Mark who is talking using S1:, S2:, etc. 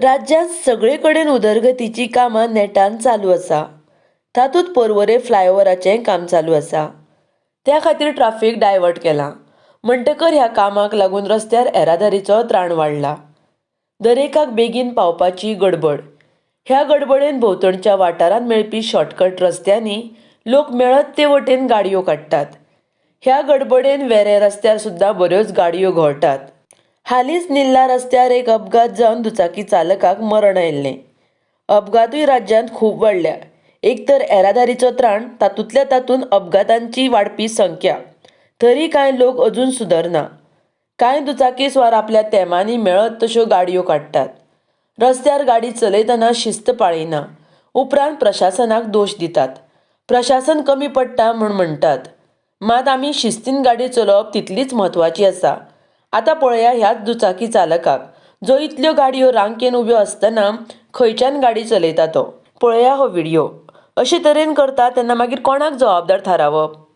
S1: राज्यांत सगळे कडेन उदरगतीचीं कामां नेटान चालू आसा. तातूंत पर्वरे फ्लायओवराचेंय काम चालू आसा. त्या खातीर ट्राफीक डायवर्ट केलां. म्हणटकर ह्या कामाक लागून रस्त्यार येरादारीचो ताण वाडला. दरेकाक बेगीन पावपाची गडबड. ह्या गडबडेन भोंवतणच्या वाठारांत मेळपी शॉर्टकट रस्त्यांनी लोक मेळत ते वटेन गाडयो काडटात. ह्या गडबडेन वेरें रस्त्यार सुद्दां बऱ्योच गाडयो घोळटात. हालींच निल्ला रस्त्यार एक अपघात जावन दुचाकी चालकाक मरण आयिल्लें. अपघातूय राज्यांत खूब वाडल्या. एक तर येरादारीचो ताण, तातूंतल्या तातूंत अपघातांची वाडपी संख्या. तरी कांय लोक अजून सुदरना. कांय दुचाकीस्वार आपल्या तेमांनी मेळत तश्यो गाडयो काडटात. रस्त्यार गाडी चलयतना शिस्त पाळिना. उपरांत प्रशासनाक दोश दितात. प्रशासन कमी पडटा म्हूण म्हणटात. मात आमी शिस्तीन गाडी चलोवप तितलीच म्हत्वाची आसा. आतां पळया ह्याच दुचाकी चालकाक, जो इतल्यो गाडयो रांकेन उब्यो आसतना खंयच्यान गाडी चलयता तो. पळया हो व्हिडियो. अशे तरेन करता तेन्ना मागीर कोणाक जबाबदार थारावप?